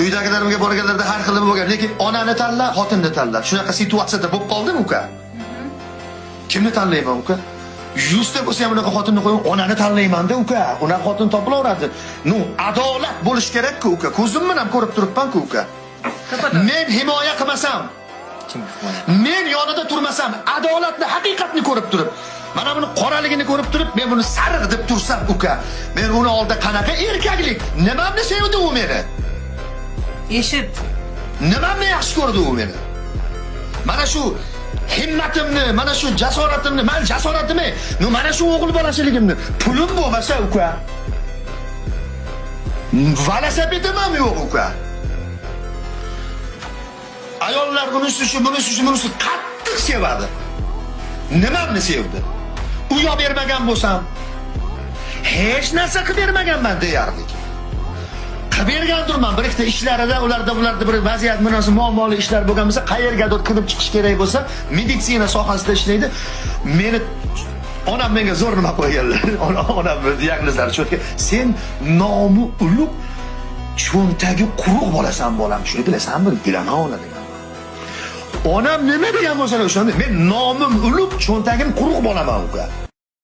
Uydagilarimga borganlarda har xil bo'lgan, lekin onani tanla, xotinni tanla. Shunaqa situatsiyada bo'lib qoldim, uka. Kimni tanlayman, uka? 100 ta bo'lsa ham unaqa xotinni qo'yib, onani tanlayman-da, uka. Unaqa xotin topilaveradi. Ну, adolat bo'lishi kerak-ku, uka. Ko'zim bilan ko'rib turibman-ku, uka. Men himoya qilmasam, Kim himoya? Men yonida turmasam, adolatni, haqiqatni ko'rib turib, mana buni qoraligini ko'rib turib, men buni sariq deb tursam, uka, men uni oldida qanaqa erkaklik? Nimamni sevdi u meni? Eshit. Nimamni yaxshi ko'rdi u meni? Mana shu himmatimni, mana shu jasoratimni, man jasoratimni, ну, mana shu o'g'il bolachiligimni, pulim bo'lmasa, uka. Velosipedim ham yo'q, uka. Ayollar bunisi shu, bunisi shu, bunisi qattiq sevadi. Nimamni sevdi? Uy olib bermagan bo'lsam, hech narsa qilib bermaganman deyardik. Qilib bergandirman bir ikkita ishlarida, ularda bularda bir vaziyat munosib muammoli ishlar bo'lgan bo'lsa, qayergadir kirib chiqish kerak bo'lsa, meditsina sohasida ishlaydi. Meni onam menga zo'r nima qo'yganlar. Onam diagnozlari cho'tka. Sen nomi ulug', cho'ntagi quruq bo'lasan, bolam. Shuni bilasanmi? Bilaman, ona, degan. Onam nima degan bo'lsalar o'shanda, men nomim ulug', cho'ntagim quruq bo'laman, uka.